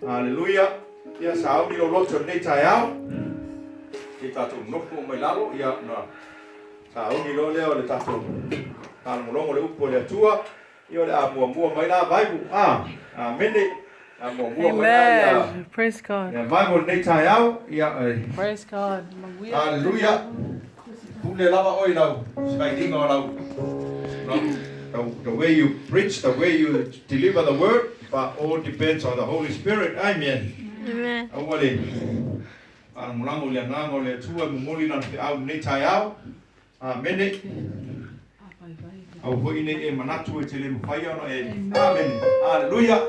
Aleluia. Ia sauni lou loto i lenei taeao. Se i tatou nofo uma i lalo, ia ona sauni loa lea o le tatou faalogologo i le upu a le Atua. Ia o le a muamua mai la Vaivu. A, amene. A muamua mai la ia. Amen. Praise God. Ia Vaivu i lenei taeao. Ia Praise God. Aleluia. Pule lava oe i lau sailiga o lau, lau, the, the way you preach, the way you deliver the word, but all depends on the Holy Spirit. Amen. Amen. Aua le faalagolago i le agaga o le Atua e momoli lana feau i lenei taeao. Amene. Aua foi ne i e manatu e te le mafai ona e. Amene. Aleluia.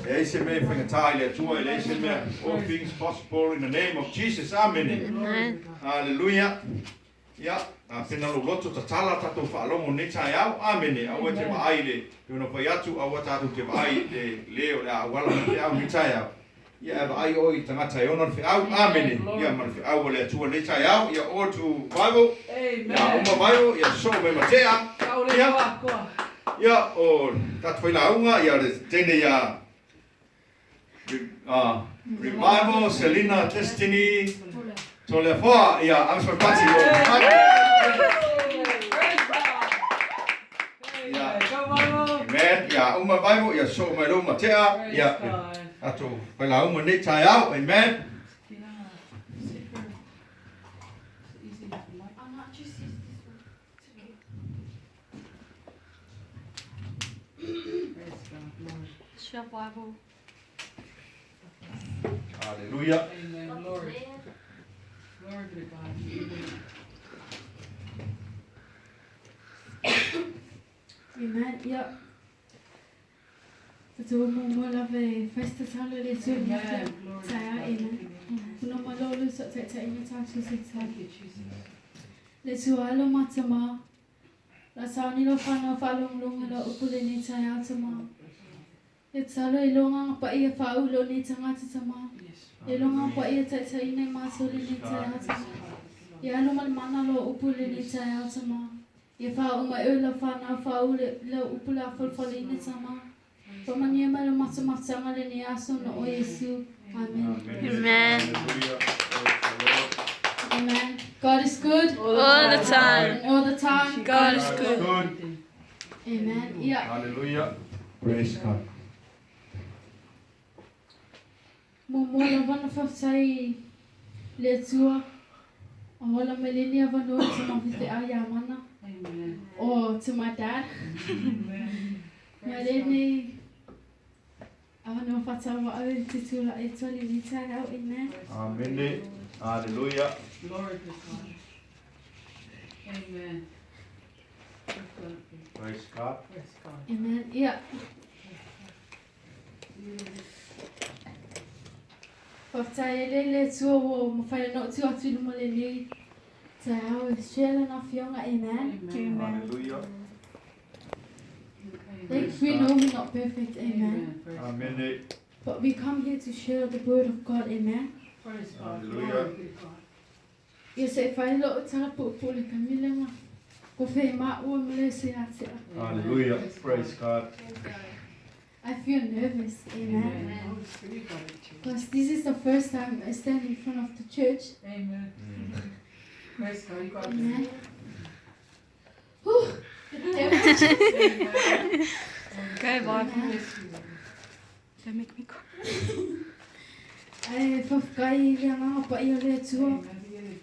Leai se mea e faigata i le Atua, e leai se mea. All things possible in the name of Jesus. Amene. Amen. Aleluia. Ia, tapena lou loto, tatala tatou faalogo i lenei taeao. Amene. Aua e te vaai i le, pei ona fai atu, aua tatou te vaai i le le o le a auala mai feau i lenei taeao. Ia, ae vaai oe i le tagata e ona le feau. Amene. Ia, ma le feau a le Atua i lenei taeao. Ia, all to Bible. Ia, uma Bible, ia sosoo mai ma tea. Ia, ia, o tatou failauga, ia, le teine ia Revival, Selina, Destiny, Toleafoa, ia, ave se pati mo Ia, amen. Ia, uma Bible, ia sosoo mai lou ma tea. Ia, tatou failauga nei taeao. Amen. Survival. Hallelujah. Amen. Glory. Glory be to God. Amen. Ia. Tatou muamua lava e fai se tatalo i le Atua i lenei taeao. Amen. Ona malo le soataitaiga tatou se tatalo. Le Atua alo ma tama. La sauni lau whanau whaalongolongo i lau upu lenei taeao tama. E tatalo e lo nganga paia whaaulu o nei tangata tama. E lo nganga paia taitaiina i mātou lenei taeao tama. E alo ma le mana loa upu lenei taeao tama. Ia whaauma e oe lau whanau whaaulu lau upu le awhalawhaleina tama. Whamania mai lo matamatanga lenei aso no o Iesu. Amen. Amen. Hallelujah. Praise the Lord. Amen. God is good. All the time. And all the time. God is good. Good. Amen. Ia. Hallelujah. Praise God. Muamua lava ona faafetai i le Atua a ola mai lenei avanoa i tama faifeau ia Amana or to my dad. Mai lenei avanoa faatauvaa e te tula'i atu ai lenei taeao. Amen. Amene. Hallelujah. Glory to God. Amen. Praise God. Praise God. Amen. Ia. Faafetai e le le Atua ua mafai ona oo atu i luma lenei taeao e share lana afioga. Amen. Amen. Hallelujah. Like we know we're not perfect. Amen. Praise Amene. But we come here to share the word of God. Amen. Praise God. Hallelujah. Glory be to God. Ia se i fai lou tala puupuu i le kamilega ko fea maua ma le se ia te au. Hallelujah. Praise God. I feel nervous. Amen. Amen. Holy Spirit, got it too. Because this is the first time I stand in front of the church. Amen. Praise God. You got it. Amen. Whew. The devil Amen. Go, Bible. Bless you. Don't make me cry. Ae faafetai i le agaga paia o le Atua. Amen.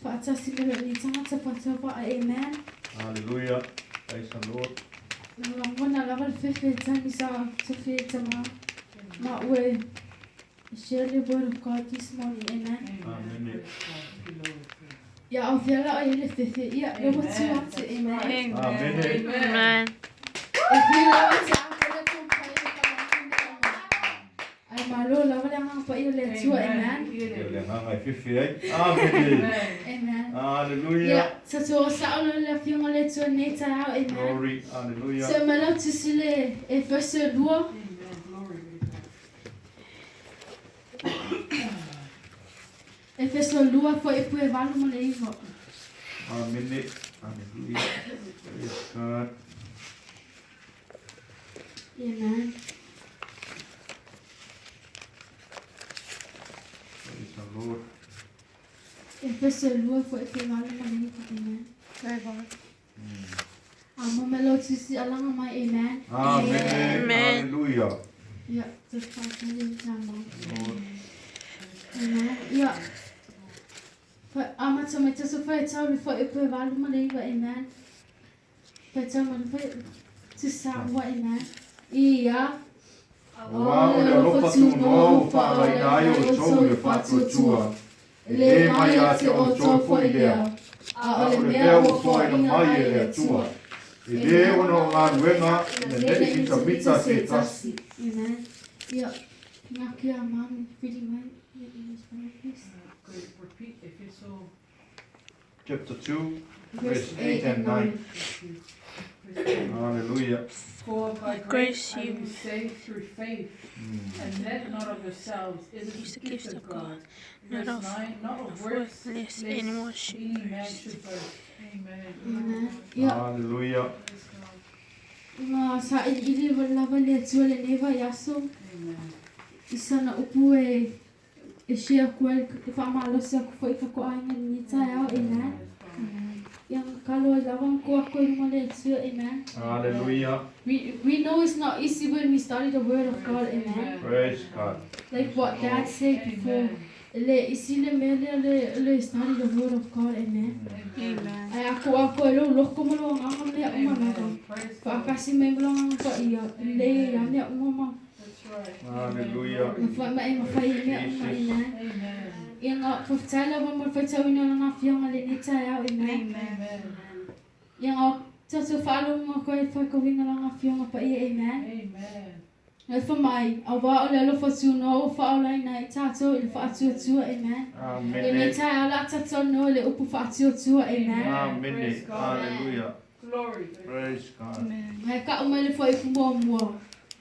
Faatasi ma lou nei tagata faatauvaa. Amen. Hallelujah. Praise the Lord. Na lagona lava le fefe e tagi sa tofi e tama ma ue share the word of God this morning. Amen. Amen. Ia au fiala o i le fefe ia le ua tu atu. Amen. Amen. Amen. E feel lava te ake le taupai e whakamatu me tama. Ai malo lava le agaga paia o le Atua. Amen. Ia le agaga e fefe ai. Amen. Amen. Ia, Hallelujah. sa tua sao lo le afioga o le Atua nei taeao. Amen. Glory. Hallelujah. Se malau tusi le Efeso 2. Amen. Glory be to God. Efeso 2 foi pue 8 ma le 9. Amene. Hallelujah. Praise God. Amen. Lord. Efeso e lua fuaiupu 8 ma le 9. Amen. Very well. Amo me lo tusi alanga mai. Amen. Amen. Amen. Hallelujah. Ia, te whātari nā mai. Lord. Amen. Ia. Fa amata mai taso whai tau le fuaiupu e 8 ma le 9. Amen. Whai tau ma le whai tu sa amen. Ia. Auā o le alofa tunoa ua faalaina ai outou i le faatuatua, e lē mai ia te outou foi lea, a o le mea ua foaina mai e le Atua, e lē ona o galuega ina neʻi mitamita se tasi. Amen. Ia. Ngā kia mami reading my English Bible, please. Great. Repeat Efeso. Chapter 2, verse 8 and 9. Thank you. Verse 8. Hallelujah. For by Grace grace are you- you saved through faith, and that not of yourselves, it is It's the gift of God. not Verse of 9, not of of works, works, lest lest anyone should any man boast. should boast. Amen. Amen. Ia. Hallelujah. Praise God. Nga sa ili ili lava le atua le neva iaso. Amen. I sana upu e e share ku ai e whaamalosi aku fo i ka ko ainga ni taeao. Amen. Praise God. Ia kalo ai lava ko ako i runga le atua. Amen. Hallelujah. We know it's not easy when we study the word of God. Amen. Praise God. Like what Dad said before. Amen. Le isi le mele le le study the word of God. Amen. Amen. Ai ako ako e lo loko mo lo nganga mea uma lava. Amen. Praise God. Whaakasi mai mo lo nganga pa ia. Le ia mea uma ma. That's right. Hallelujah. Ma whai mai ma whai mea uma. Amen. Amen. Ia ngā whawhtai lava mo le whaitauina o ngā whianga le ni taeao. Amen. Amen. Ia ngā tatou whaalonga koe whai kowinga la ngā whianga pa ia. Amen. Amen. Ngai wha mai, a wā o le alofa tūnoa o whaolaina i tātou i le whaatuatua. Amen. Le ni Amen. taeao la tātou no le upu whaatuatua. Amen. Amen. Praise God. Hallelujah. Glory. Praise God. Amen. Ngai ka umai le whai mua mua.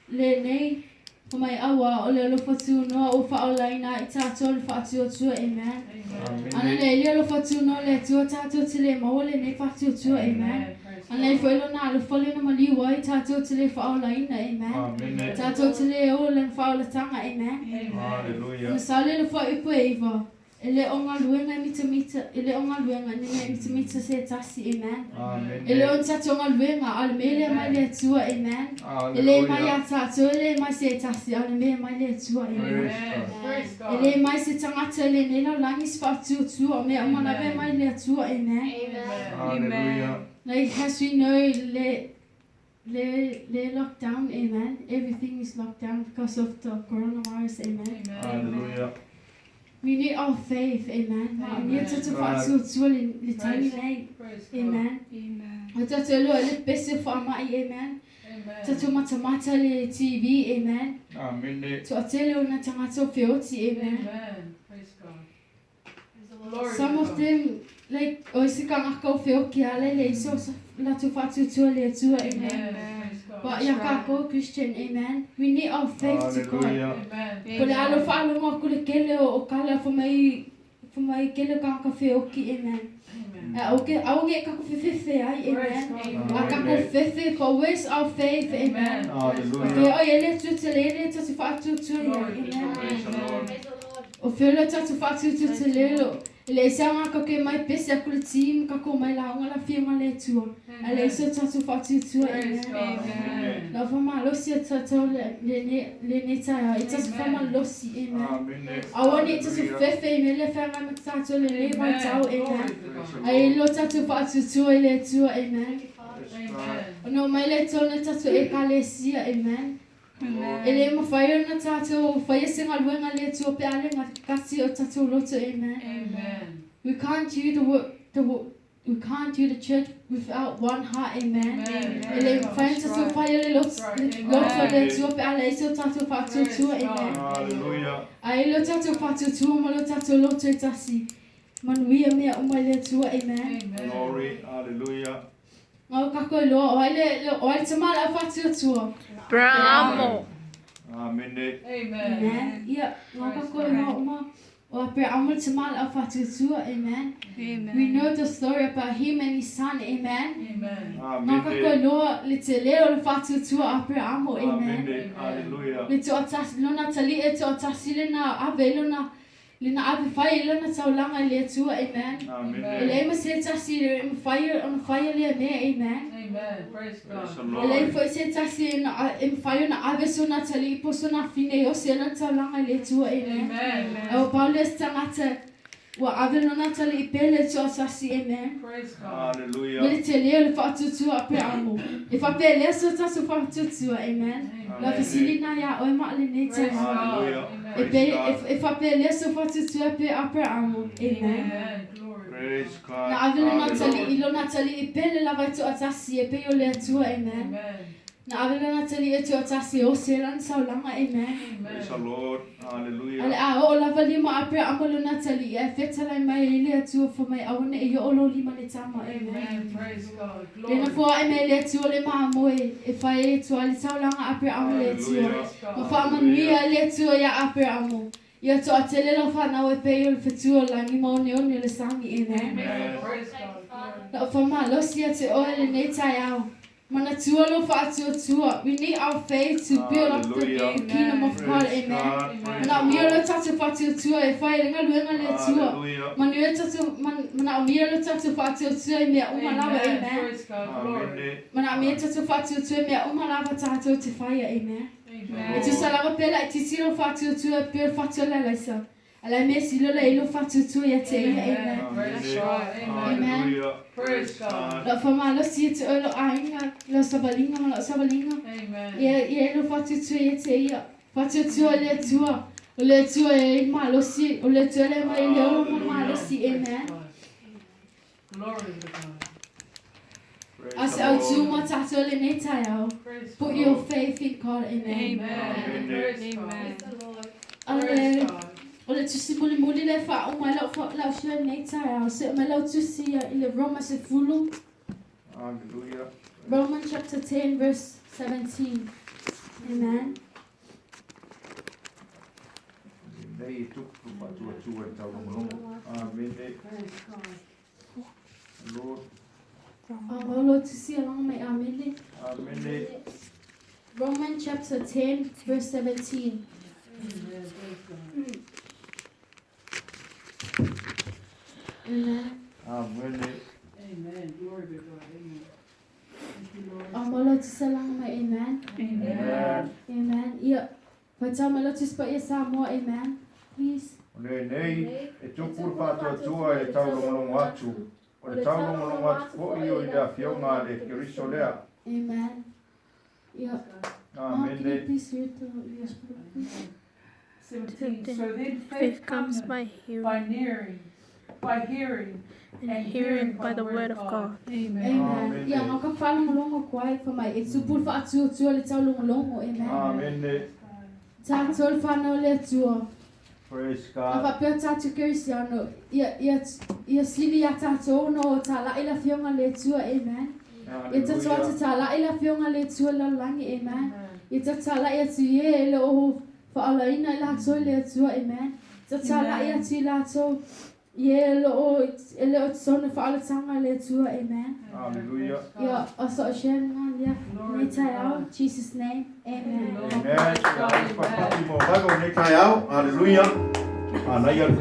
Le nei, wha mai awa o le alofa tūnoa o whaolaina i tātou i le whaatuatua. Amen. Amen. Ana Amen. le le alofa tūnoa le atua tātou te le maua le nei whaatuatua. Amen. Praise Ana le whailo nā alofa le na maliu ai tātou te le whaolaina. Amen. Amen. Tātou te le o le whaolatanga. Amen. Amen. Hallelujah. Na le le whai upu e iwa. E le o ngā luenga e mita mita, e le o ngā luenga ni mea mita mita se tasi. Amen. E le Amen. o tātou ngā luenga, a le mele mai le atua. Amen. E le mai Hallelujah. a tātou, e le mai se tasi, a le mea mai le atua. Amen. Praise God. Praise E God. le mai se tangata le nela langi se whaatuatua, o mea uma lawe mai le atua. Amen. Amen. Hallelujah. Like as we know, le lockdown. Amen. Everything is locked down because of the coronavirus. Amen. Amen. Hallelujah. We need our faith. Amen. Amen. Ni tātou whaatuatua le tangi nei. Praise God. Amen. Amen. O tātou loa le pese whaamai. Amen. Amen. Tātou matamata le TV. Amen. Amen. To atele o na tangata o whioti. Amen. Amen. Praise God. Glory Some to of God. them, like, o isi ka ngaka o whioki ale le iso la tu whaatuatua le atua. Amen. Amen. Praise God. But ia kākou Christian, amen. We need our faith to God. Hallelujah. Amen. Ko le alo whaalonga ko le kele o kala wha mai kele ka ka whioki. Amen. Amen. A o ke au nge ka ko whiwhiwhi ai. Praise Amen. God. A ka ko whiwhi, but where's our faith? Amen. Amen. Fe o ele tu te lele tu te whaatuatua ia. Amen. Praise the Lord. O whiolo tātou whaatuatua te lelo. Le isi anga ka ke mai pese aku le team ka ko mai la unga la whianga le atua. A le iso tātou whaatuatua. Praise Amen. God. Amen. La whama losi a tātou le ne taia. I tātou whama losi. Amen. Amen. Awa ni tātou whewhe i mele whanga ma tātou le le vai tau. Glory Amen. to God. Ai lo tātou whaatuatua i le atua. Amen. Praise God. Amen. O no mai le tōna tātou e kalesia. Amen. Amen. E le mawhai ona tātou whai se ngā luenga le atua pe ale ngā kati o tātou loto. Amen. Amen. We can't do the work, we can't do the church without one heart. Amen. Amen. E le whai tātou whai le loto loto le atua pe ale iso tātou whaatuatua. Amen. Hallelujah. Ai lo tātou whaatuatua ma lo tātou loto e tasi. Manuia mea uma i le atua. Amen. Amen. Glory. Hallelujah. Ngau kako i loa, o ai le, o ai le tamala a whaatuatua. Bravo. Amen. Amen. Amen. Ia, ngau kako i loa uma. O a pe amal tamala a whaatuatua. Amen. We Amen. know the story about him and his son. Amen. Amen. Ngau kako i Amen. loa le te leo le whaatuatua a pe amo. Amen. Amen. Hallelujah. Le te o tasi, lona tali e te o tasi le na ave lona Le na ave fai i lana taulaga i le Atua. Amen. E leai ma se tasi e mafai ona faia lea mea. Amen. Amen. Praise Praise the God. E leai Lord. foi se tasi e mafai ona ave sona atalii po o sona afine e osi ai lana taulaga i le Atua. Amen. Amen. Ae ua pau lea o se tagata ua ave lona atalii pea i le toatasi. Amen. Praise God. Hallelujah. Ma le tele o le faatuatua a Aperamo. E faapea lea so tatou faatuatua. Amen. La fesilina iā oe ma lenei Praise taeao. God. Hallelujah. E Amen. pe Praise e faapea lea so faatuatua pe Aperamo. Amen. Amen. Glory. Praise God. Na ave lona Hallelujah. atalii lona atalii pele lava i toatasi e pei o le Atua. Amen. Amen. Na ave lona atalii e toatasi e osi ai lana taulaga. Amen. Praise the Amen. Lord. Ale Hallelujah. a oo lava lima Aperamo lona atalii ae fetalai mai ai le Atua fa mai aua ne'i oo lou lima i le tama. Amen. Amen. Praise God. Le na Glory. foa'i mai le Atua le mamoe e fai e toa le taulaga Aperamo le Atua. Hallelujah. Praise Ma God. faamanuia ai le Atua iā Aperamo. Ia toatele lau fanau e pei o le fetua o le lagi ma oneone o le sagi. Amen. Amen. Praise God. Glory. La'u faamalosi ia te oe lenei taeao. Manatua lou faatuatua. We need our faith to build up the Hallelujah. kingdom of God. Praise Amen. God. Praise the Manaomia Lord. lo tatou faatuatua e fai ai le galuega le Atua. Hallelujah. Manuia tatou manaomia lo tatou faatuatua i mea uma lava. Amen. Amen. Praise God. Glory. Amen. Manaomia tatou faatuatua i mea uma lava tatou te faia. Amen. E Amen. tusa lava pe laitiiti lou faatuatua e pei o le fatu o le alaisa. Alai mea sili o le i lou faatuatua ia te ia. Amen. Amen. Praise God. Amen. Hallelujah. Praise God. La'u faamalosi ia te oe lou aiga, lau savaliga ma la'u savaliga. Amen. Ia ia e lou faatuatua ia te ia. Faatuatua i le Atua. O le Atua e ai le malosi. O le Atua le aumai i le ola ma malosi. Praise Amen. God. Glory to God. Praise A se the autu Lord. mo tatou lenei taeao. Praise Put God. your faith in God. Amen. Amen. Amen. Praise God. Amen. Praise Ale God. o le tusi mulimuli le faauma ai lau share lenei taeao. Se'e mai lau tusi ia i le Roma 10. Hallelujah. Romans chapter 10 verse 17. Amen. Nei e tupu faatuatua i taulogologo. Amen. Praise God. Lord. Amalo tusi along mai amene. Amen. Romans chapter 10 verse 17. Amen. Praise God. Amen. Amen. Amen. Glory to God. Amen. Thank you, Lord. Amalo tusi along mai amen. Amen. Amen. Ia. Faitau mai lau tusi paia Samoa. Amen. Please. O lenei e tupu le faatuatua i le taulogologo atu. O le taulogologo atu fo'i o i le afioga a le Keriso lea. Amen. Ia. Mom, can you Amen. please read the yes, please? 17. So then faith Faith comes cometh by hearing, by hearing, by hearing, and hearing by the word of God. Amen. Amen. Amen. Ia ngau ka whalongolongo koe fa mai e tupu le faatuatua le taulogologo. Amen. Amen. Tatou le whanau le Atua. Praise A God. faapea tatou kerisiano, ia, ia, ia sili ia tatou ona o tala'i le afioga le Atua. Amen. Ia tatou atu Hallelujah. tala'i le afioga le Atua i lalolagi. Amen. Amen. Ia tatala'i atu i e e le o fa'aolaina i latou i le Atua. Amen. Tatala'i atu i latou i e le o e le o sona fa'aolataga i le Atua. Amen. Hallelujah. Ia o so shen nga ia Glory nei to taeao. God. Jesus name. Amen. Amen. Ia papapi mo vaega o nei taeao. Hallelujah. Manaia le